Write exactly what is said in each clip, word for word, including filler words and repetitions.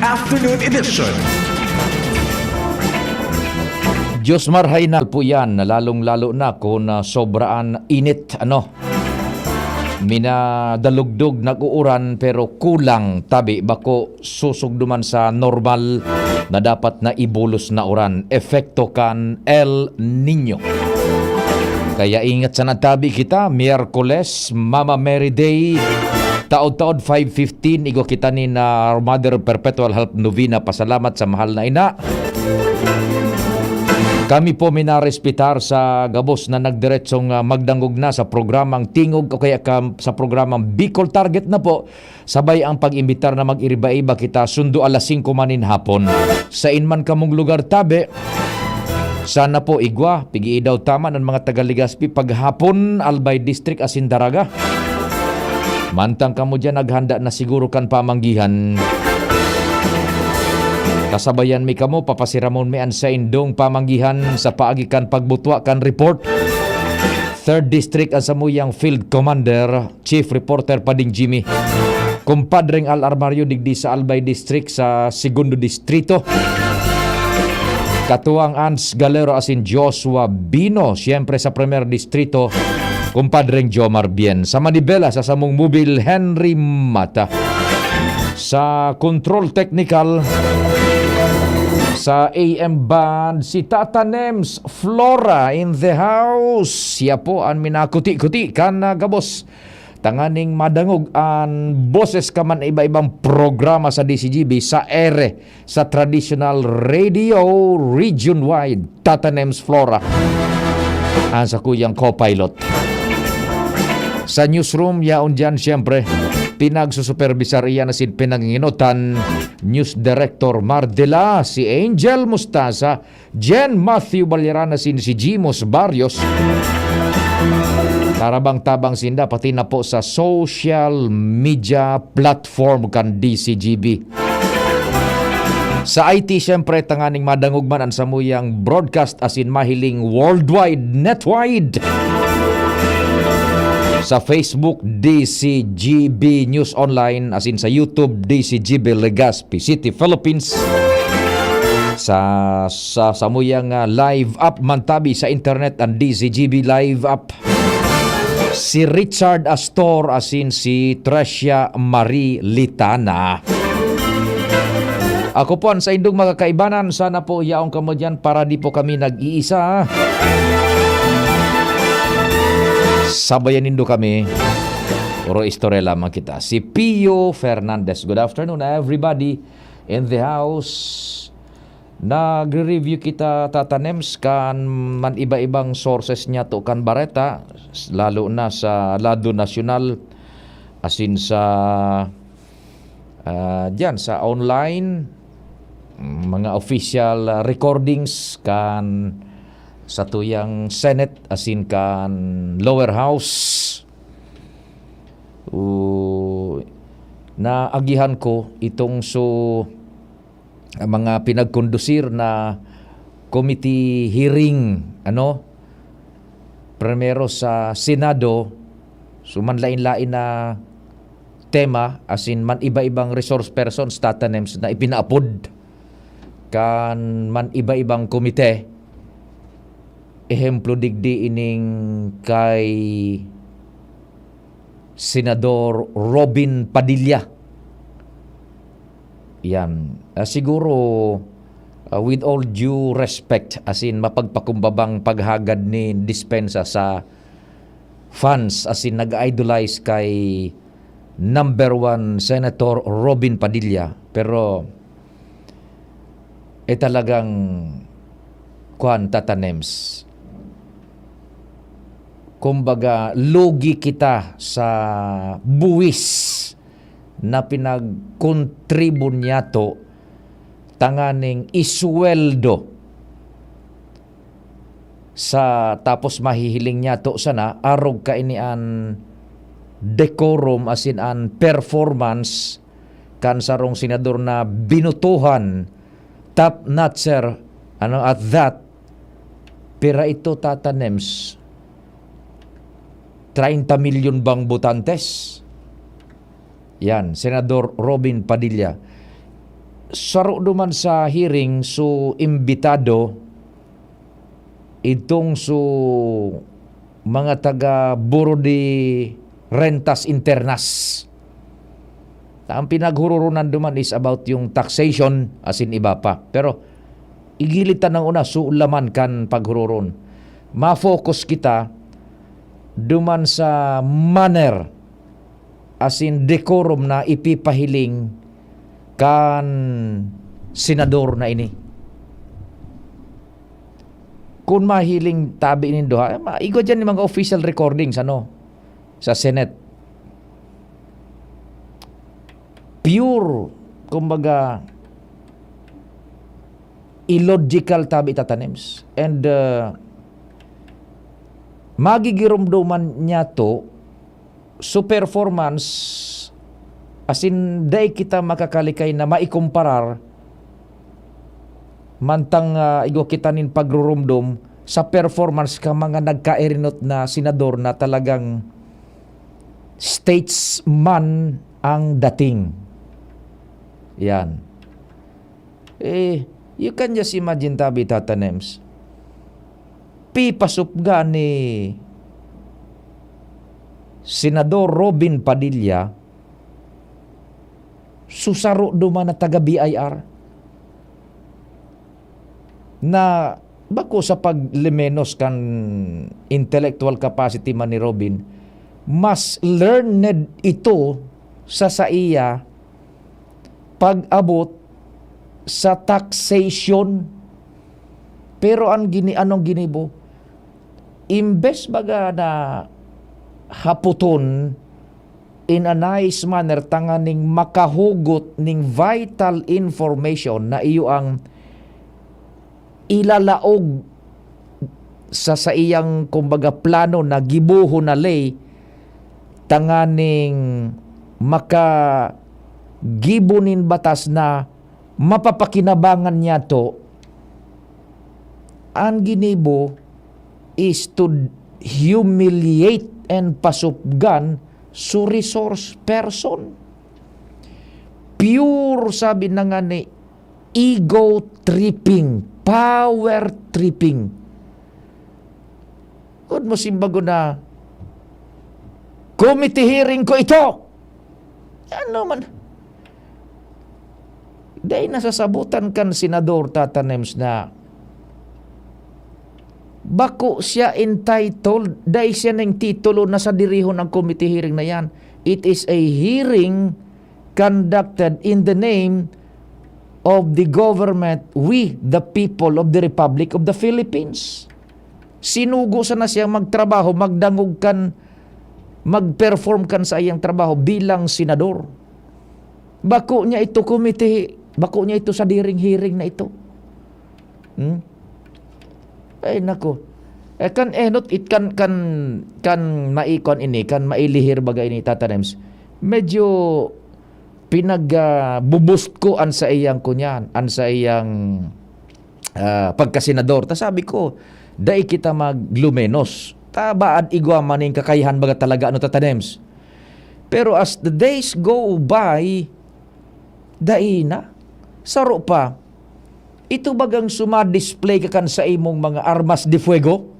Afternoon Edition. Diyos marhay na po yan, lalong-lalo na kung, ah, sobraan init, ano. Minadalugdog, nag-uuran, pero kulang tabi, bako susugduman sa normal na dapat na ibulos na uran. Epekto kan El Niño. Kaya ingat sana tabi kita, Miyerkules, Mama Mary Day, taod-taod five fifteen, igwa kita ni na Mother Perpetual Help Novena. Pasalamat sa mahal na ina. Kami po minarespetar sa gabos na nagdiretsong, ah, magdangog na sa programang Tingog o kaya ka, sa programang Bicol Target na po. Sabay ang pag-imbitar na mag-iriba-iba kita sundo alas singko man nin hapon. Sain man kamong lugar tabi, sana po igwa, pig-iidaw ta man an mga taga Legazpi paghapon, Albay District asin Daraga. Mantang kamo diyan, naghanda na siguro kan pamanggihan. Kasabayan mi kamo, papasiramon mi an saindong pamanggihan sa paagi kan pagbutwa kan report. Third District an samuyang Field Commander, Chief Reporter Pading Jimmy. Kumpadreng Al Armario digdi sa Albay District sa Segundo Distrito. Katuwang Ans Galero asin Joshua Bino, siyempre sa Primer Distrito, Kumpadreng Jomar Bien. Sa Manibela, sa samong mobil, Henry Mata. Sa control technical, sa A M band, si Tata Nems Flora in the house. Siya po an minakuti-kuti kan, ah, gabos tanganing madangog an boses ka man iba-ibang programa sa D C G B sa ere, sa traditional radio region wide. Tata Nems Flora, ang sakuyang co-pilot. Sa newsroom, yaon diyan, siyempre, pinagsusupervisar iyan asin pinanginginotan, News Director Mardela, si Angel Mustasa, Jen Matthew Balyarana, sin si Jimos Barrios. Tarabang-tabang sinda, pati na po sa social media platform kan D C G B. Sa I T, siyempre, tanganing madangog man an samuyang broadcast asin mahiling worldwide, netwide. Sa Facebook, D C G B News Online, asin sa YouTube, D C G B Legazpi City, Philippines. Sa, sa samuyang, ah, live app man tabi sa internet, ang D C G B live app. Si Richard Astor asin si Tricia Marie Litana. Ako po an saindong mga kaibanan. Sana po yaon kamo diyan para di po kami nag-iisa. Sabayan nindo kami. Puro istorya lamang kita. Si Pio Fernandez. Good afternoon, everybody in the house. Nagre-review kita, Tata Nems, kan man iba-ibang sources niyato kan bareta, lalo na sa lado nasyonal, asin sa, ah, diyan, sa online, mga official, ah, recordings kan satuyang Senate asin kan lower house. O, naagihan ko itong so, ang mga pinagkondusir na committee hearing, ano, primero sa Senado, so manlain-lain na tema, asin man iba-ibang resource persons, Tata Nems, na ipinaapod kan man iba-ibang komite. Ehemplo digdi ining kay Senador Robin Padilla. Yan. Ah, siguro, ah, with all due respect, asin mapagpakumbabang paghagad nin dispensa sa fans, asin nag-idolize kay number one Senator Robin Padilla. Pero, eh, talagang, kuwan, Tata Nems. Kumbaga, lugi kita sa buwis na pinagkontribo niyato tanganing isweldo sa, tapos mahihiling niyato sana, arog kaini an decorum asin an performance kan sarong senador na binutohan, top notcher, ano, at that, pira ito, Tata Nems? Treinta milyon bang botantes? Yan, Senador Robin Padilla. Saro duman sa hearing, so imbitado idtong so mga taga Buro de Rentas Internas. Ang pinaghuroronan duman is about yung taxation asin iba pa. Pero igilid ta nang una so laman kan paghuroron. Ma-focus kita duman sa manner asin decorum na ipipahiling kan senador na ini. Kun mahiling tabi nindo, ha, ma-, igwa diyan yung mga official recordings, ano, sa Senate. Pure, kumbaga, illogical tabi tatanems. And, uh, magigiromdoman niya to, so performance, asin dai kita makakalikay na maikumparar mantang, ah, igwa kita nin pagrurumdom sa performance ka mga nagkairinot na senador na talagang statesman ang dating. Yan. Eh, you can just imagine, tabi, Tata Nems. Pipasupga ni Senador Robin Padilla, susaro duman na taga B I R, na bako sa paglimenos kan intellectual capacity man ni Robin, mas learned ito sa saiya pag-abot sa taxation. Pero ang gini-, anong ginibo? Imbes baga na haputon in a nice manner tanganing makahugot ning vital information na iyo ang ilalaog sa saiyang, kumbaga, plano na gibohon na ley tanganing makagibo nin batas na mapapakinabangan niyato, an ginibo is to humiliate and pasupgan so resource person. Pure, sabi na nga ni, ego tripping, power tripping. Kun mo simbago na, "Committee hearing ko ito!" Ano man? Dai nasasabutan kan Senador Tata Nems na bako siya entitled, dai siya ning titulo na sadirihon ang committee hearing na yan. It is a hearing conducted in the name of the government, we, the people of the Republic of the Philippines. Sinugo sana siya magtrabaho, magdangog kan, mag-perform kan sa iyang trabaho bilang senador. Bako niya ito committee, bako niya ito sadiring hearing na ito. Hmm? Ay, nako. Eh, kan enot it kan, kan, kan maikon ini, kan mailihir baga ini, Tata Nems, medyo pinag, ah, bu-boost ko an saiyang kunyan, an saiyang, ah, pagkasenador. Ta sabi ko, "Dai kita maglumenos. Ta baad igwa man ning kakayahan baga talaga, ano, Tata Nems?" Pero as the days go by, dai na. Saro pa, ito bagang suma-display ka kan sa imong mga armas de fuego?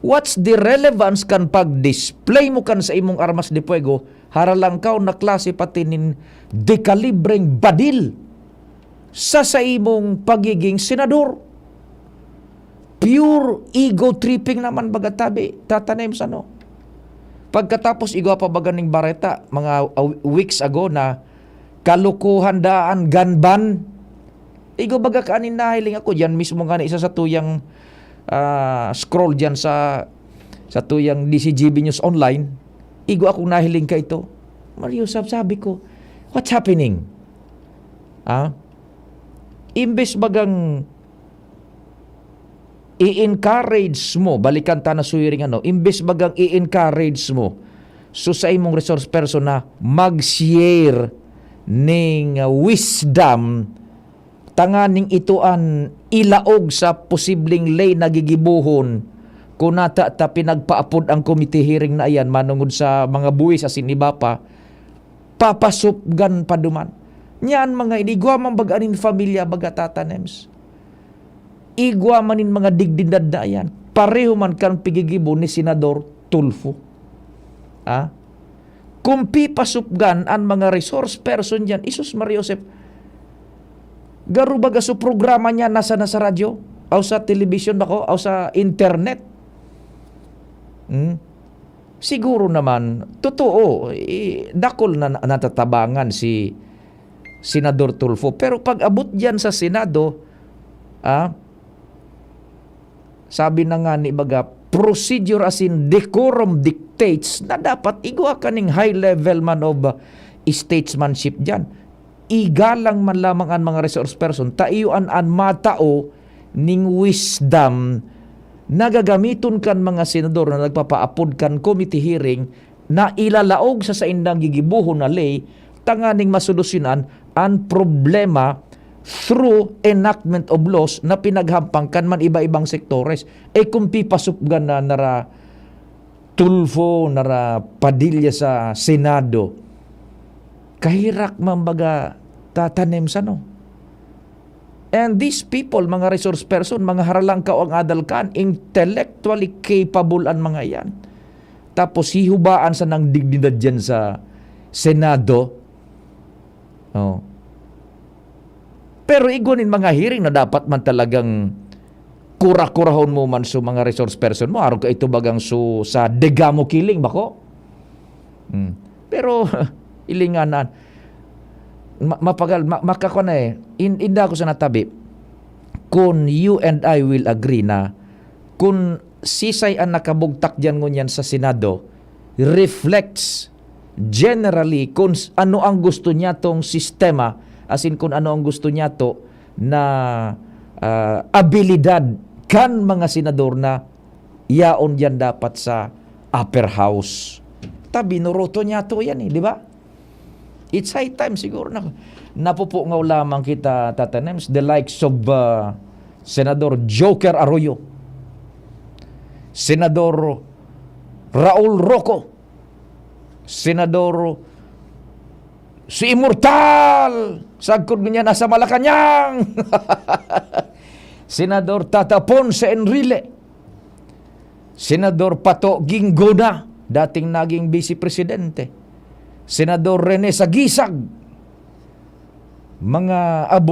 What's the relevance kan pag-display mo kan sa imong armas de fuego, haralangkaw na klase pati nin dekalibreng badil sa, sa imong pagiging senador? Pure ego tripping naman baga tabi, Tata Nems, ano? Pagkatapos, igwa pa baga ning bareta, mga, uh, weeks ago na kalokohan daan, gun ban. Igwa baga kaanin nahiling ako, diyan mismo nga na isa sa tuyang, ah, scroll diyan sa, sa tuyang D C G B News Online. Igwa akong nahiling ka ito. Mario Sab, sabi ko, "What's happening?" Ah? Imbes bagang i-encourage mo, balikan ta na suhiring ano, imbes bagang i-encourage mo, so sa imong resource person na mag-share ning wisdom, tanganing ito an ilaog sa posibleng ley na gigibohon, kun nata ta pinagpaapod ang committee hearing na iyan manungod sa mga buwis asin iba pa, papasupgan pa duman. Nyan mga ini, igwa man baga nin familia, baga, Tata Nems. Igwa man nin mga dignidad na yan. Pareho man kan pigigibo ni Senador Tulfo. Ha? Kung pipasupgan an mga resource person diyan, Isus Maria Josep, garo baga su programa niya nasa, nasa radyo, aw sa television bako, aw sa internet. Hmm? Siguro naman, totoo, eh, dakul na na natatabangan si Senador Tulfo. Pero pag abot diyan sa Senado, ah, sabi na nga ni baga, procedure as in decorum dictates na dapat igwa ka ning high level man of, ah, statesmanship diyan. Igalang man lamang an mga resource person, ta iyo an, an matao ning wisdom na gagamiton kan mga senador na nagpapaapod kan committee hearing na ilalaog sa saindang gigibohon na ley tanganing masolusyonan an problema through enactment of laws na pinaghampang kan man iba-ibang sektores. Eh, kung pipasupgan na nara Tulfo, nara Padilla sa Senado, kahirak man baga tatanem sa no? And these people, mga resource person, mga haralangkaw ang adal kan, intellectually capable an mga iyan. Tapos hihubaan sa nang dignidad diyan sa Senado. Oh. Pero igwa nin mga hearing na dapat man talagang kura-kurahon mo man so mga resource person mo. Arog ka ito bagang so sa Degamo Killing, bako? Hmm. Pero, ilinganan. Ma-, mapagal, ma-, makakwa na eh. In, inda ako sa natabi. Kung you and I will agree na kung sisay ang nakabugtak diyan ngunyan sa Senado reflects generally kung s-, ano ang gusto niya tong sistema, as in kung ano ang gusto niya to na, ah, abilidad kan mga senador na yaon diyan dapat sa upper house. Ta binuroto niya to yan eh, di ba? It's high time siguro na napupungaw lamang kita, Tata Nems, the likes of, ah, Senador Joker Arroyo, Senador Raul Roco, Senador si Immortal, sagkod niya nasa Malacañang, Senador Tata Ponce Enrile, Senador Pato Guingona, dating naging vice presidente, Senador Rene Sagisag, mga abogado